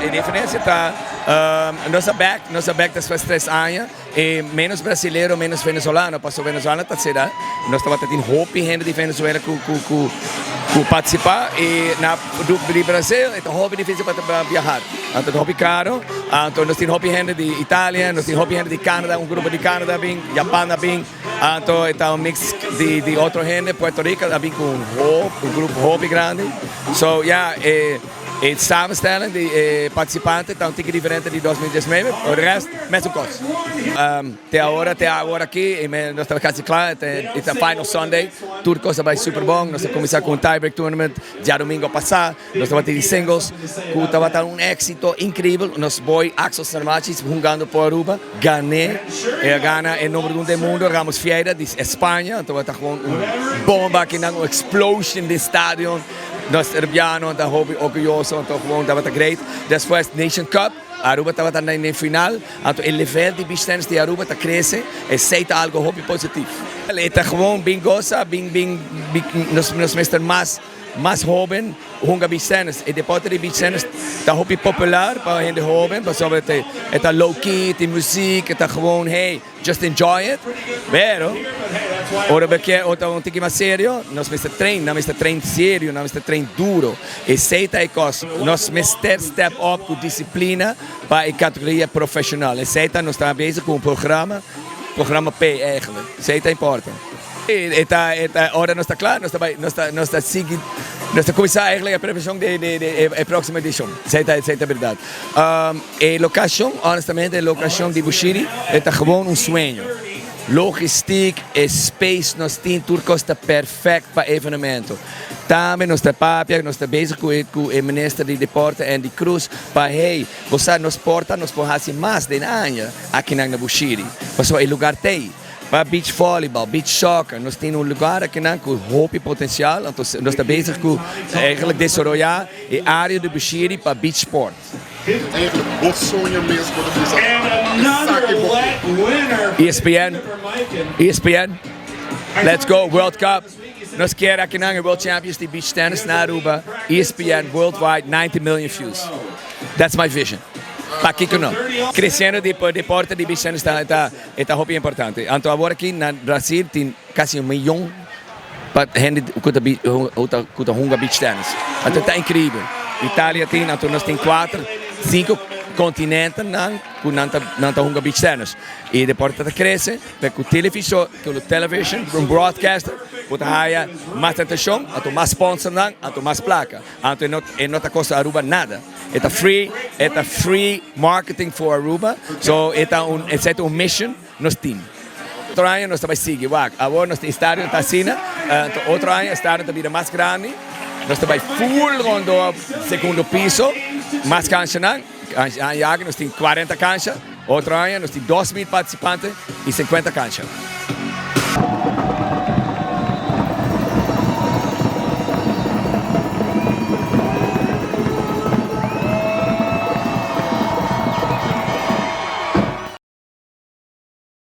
E diferencia ta nos a bek, nos a bek despues 3 aña y menos brasilero, menos venezolano, paso venezolano ta cera, nos tabata tin hopi hende di Venezuela cu participa y na di Brasil e ta hopi dificil pa viaha, anto ta hopi caro. Anto nos tin hopi hende di Italia, nos tin hopi hende di Canada, un grupo di Canada bin, Japan a bin, anto ta un mix di otro hende, Puerto Rico a bin cu un grupo hopi grandi. So yeah, e samenstelling di participante ta un tiki diferente di 2019, e resto mesun cos. Te awor aki, nos ta casi cla, it's a final Sunday, tur cos a bay super bon. Nos a cuminsa cu un tiebreak tournament diadomingo pasa, nos tabata tin singles, cu tabata un exito increibel. Nos boy Axel Sarmachis hungando por Aruba, gana, el a gana e number 1 del mundo, Ramos Vieira di España. Tabata gewoon un bomba aki, un explosion di stadion. Nos Arubiano ta hopi orguyoso, anto gewoon tabata great. Despues Nation Cup, Aruba tabata na final, anto e level di beach tennis di Aruba ta crece, esey ta algo hopi positivo. E ta gewoon bin goza, bin nos mester mas hoben hunga beach tennis. E deporte di beach tennis ta hopi popular pa hende hoben, pasobra e ta low key, tin music, ta gewoon, hey, just enjoy it. Pero, ora bo kier otro un tiki mas serio, nos mester train, nos mester train serio, nos mester train duro. Esey ta e cos, nos mester step up cu disciplina pa e categoria profesional. Esey ta, nos ta bezig cu un programa, programa P eigenlijk. Esey ta importante. E ta, ora nos ta cla, nos ta sigui, nos ta cuminsa eigenlijk e preparacion di e proximo edicion. Esey ta berdad. E locacion, honestamente, e locacion di Bushiri ta gewoon un sueño. Logistiek, e space nos tin, tur cos ta perfect pa evenemento. Tambe nos ta papia, nos ta bezig cu e minister di deporte Andy Cruz pa, hey, bo nos porta, nos por haci mas den aña aki na Bushiri. Paso e lugar t'ey. Pa beach volleyball, beach soccer, nos tin un lugar aki cu hopi potencial, anto nos ta bezig cu eigenlijk desaroya e area di Bushiri pa beach sport. Eigenlijk, bo soño mes por bisa. Another let winner. ESPN, ESPN, let's go, World Cup. Nos kier aki na World Champions di Beach Tennis na Aruba, ESPN worldwide, 90 million views. That's my vision. Pakico no? Creciendo di deporte di beach tennis ta hopi importante. Anto awor aki na Brasil tin casi 1 miyon pa hende cu ta hunga beach tennis. Anto ta increibel. Italia tin, anto nos tin cuater, cinco continente nan cu nan ta hunga beach tennis. E deporte ta crece, pero cu televisor, cu television, un broadcaster, bo ta haya mas atencion, anto mas sponsor nan, anto mas placa. Anto e no ta costa Aruba nada. E ta free marketing for Aruba. So e ta un mission nos tin. Otro aña nos ta bay sigui, wak. Awor nos stadion ta asina, anto otro aña e stadion ta bira mas grandi. Nos ta bay full rondo segundo piso, mas cancha nan. Aña nos tin 40 cancha. Otro aña nos tin 2.000 participante y 50 cancha.